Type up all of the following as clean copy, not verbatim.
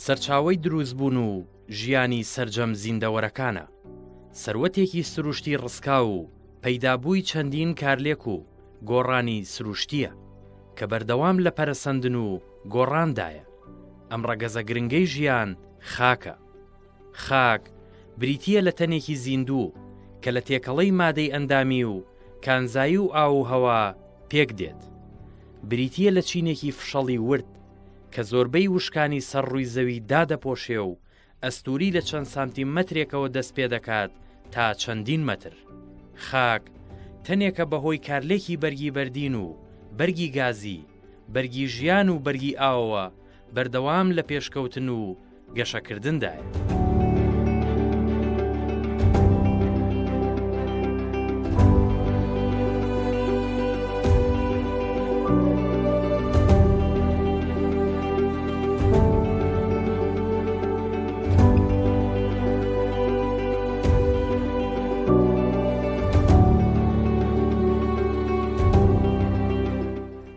سەرچاوەی دروستبوون و ژیانی سەرجەم زیندەوەرەکانە. سەروەتێکی سروشتی ڕسکاو و پەیدابووی چەندین کارلێک و گۆڕانی سروشتییە، کە بەردەوام لە پەرەسەندن و گۆڕاندایە. ئەم ڕەگەزە گرنگەی ژیان خاکە. خاک بریتییە لە تەنێکی زیندوو کە لە تێکەڵەی مادەی ئەندامی و کانزایی و ئاو و هەوا پێک دێت. بریتییە لە چینێکی فشەڵی ورد کە زۆربەی وشکانی سەر ڕووی زەوی دادەپۆشێ و ئەستووری لە چەند سانتیمەترێکەوە دەست پێ دەکات تا چەندین مەتر. خاک تەنێکە بەهۆی کارلێکی بەرگی بەردین و بەرگی گازی، بەرگی ژیان و بەرگی ئاوەوە بەردەوام لە پێشکەوتن و گەشەکردندایە.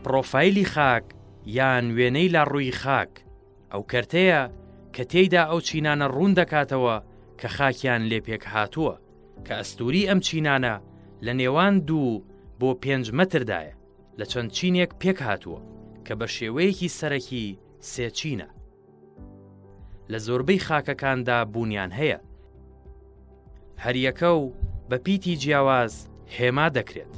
پڕۆفایلی خاک یان وێنەی لاڕووی خاک ئەو کەرتەیە کە تێیدا ئەو چینانە ڕوون دەکاتەوە کە خاکیان لێ پێکهاتووە، کە ئەستووری ئەم چینانە لە نێوان دوو بۆ پێنج مەتردایە، لە چەند چینێک پێکهاتووە کە بە شێوەیەکی سەرەکی سێ چینە. لە زۆربەی خاکەکاندا بوونیان هەیە. هەریەکە و بە پیتی جیاواز هێما دەکرێت.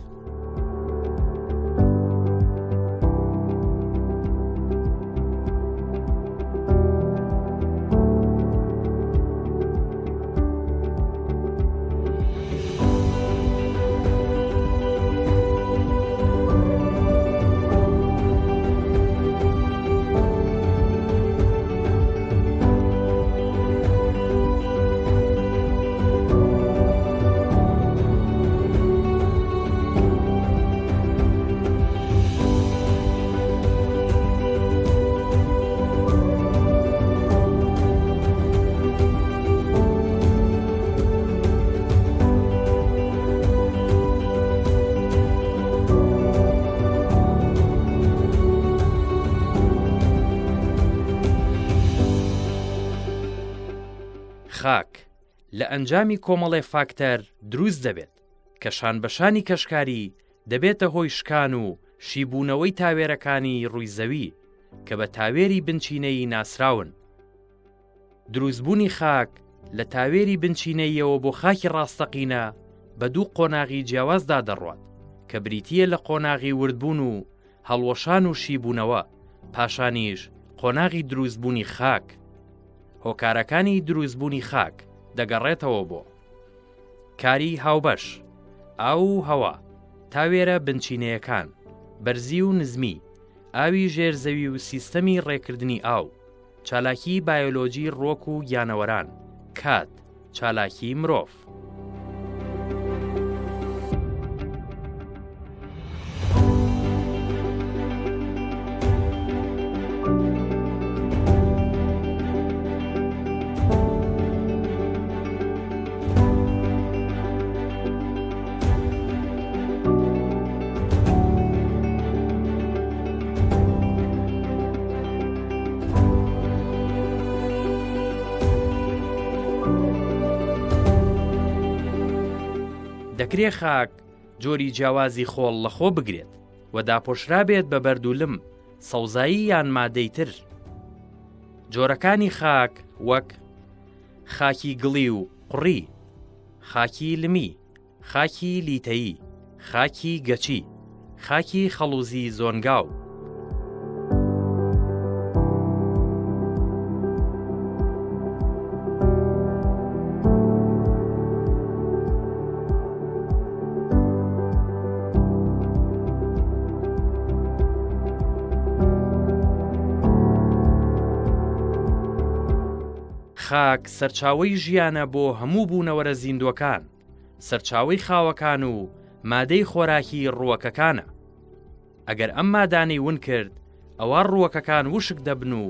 خاک لە ئەنجامی کۆمەڵێ فاکتەر دروست دەبێت کە شانبەشانی کەشکاری دەبێتە هۆی شکان و شیبوونەوەی تاوێرەکانی ڕووی زەوی کە بە تاوێری بنچینەیی ناسراون. دروستبوونی خاک لە تاوێری بنچینەییەوە بۆ خاکی ڕاستەقینە بە دوو قۆناغی جیاوازدا دەڕوات کە بریتییە لە قۆناغی وردبوون و هەڵوەشان و شیبوونەوە، پاشانیش قۆناغی دروستبوونی خاک. هۆکارەکانی دروستبوونی خاک دەگەڕێتەوە بۆ. کاری هاوبەش، ئاو و هەوا، تاوێرە بنچینەیەکان، بەرزی و نزمی، ئاوی ژێر زەوی و سیستەمی ڕێکردنی ئاو، چالاکیی بایۆلۆجی ڕووەک و گیانەوەران، کات، چالاکیی مرۆڤ. دەکرێ خاک جۆری جیاوازی خۆڵ لەخۆ بگرێت و داپۆشرابێت بە بەرد و لم، سەوزایی یان مادەی تر. جۆرەکانی خاک وەک، خاکی گڵی و قوڕی، خاکی لمی، خاکی لیتەیی، خاکی گەچی، خاکی خەڵوزی زۆنگاو. خاک سەرچاوەی ژیانە بۆ هەموو بوونەوەرە زیندووەکان. سەرچاوەی خاوەکان و مادەی خۆراکی ڕووەکەکانە. ئەگەر ئەم مادانەی ون کرد ئەوا ڕووەکەکان وشک دەبن و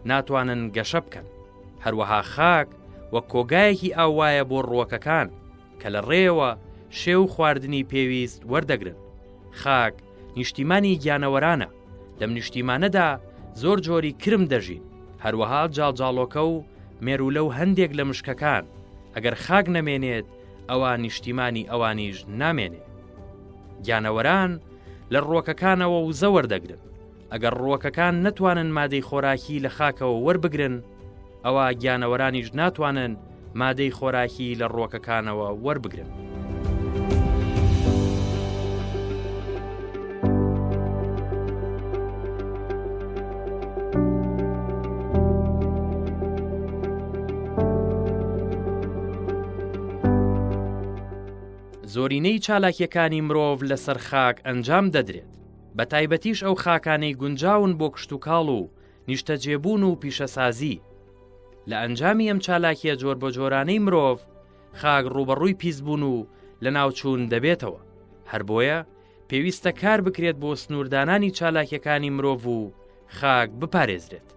ناتوانن گەشە بکەن. هەروەها خاک وەک کۆگایەکی ئاو وایە بۆ ڕووەکەکان کە لە ڕێیەوە شێ و خواردنی پێویست وەردەگرن. خاک نیشتیمانی گیانەوەرانە، لەم نیشتیمانەدا زۆر جۆری کرم دەژین. هەروەها جاڵجاڵۆکە و مێروولە و هەندێک لە مشکەکان، ئەگەر خاک نەمێنێت ئەوا نیشتیمانی ئەوانیش نامێنێ. گیانەوەران لە ڕووەکەکانەوە وزە وەردەگرن، ئەگەر ڕووەکەکان نەتوانن مادەی خۆراکی لە خاکەوە وەربگرن، ئەوا گیانەوەرانیش ناتوانن مادەی خۆراکی لە ڕووەکەکانەوە وەربگرن. زۆرینەی چالاکیەکانی مرۆڤ لەسەر خاک ئەنجام دەدرێت، بە تایبەتیش ئەو خاکانەی گونجاون بۆ کشتوکاڵ و نیشتەجێبوون و پیشەسازی. لە ئەنجامی ئەم چالاکیە جۆربەجۆرانەی مرۆڤ، خاک ڕووبەڕووی پیسبوون و لەناوچوون دەبێتەوە، هەر بۆیە پێویستە کار بکرێت بۆ سنووردانانی چالاکیەکانی مرۆڤ و خاک بپارێزرێت.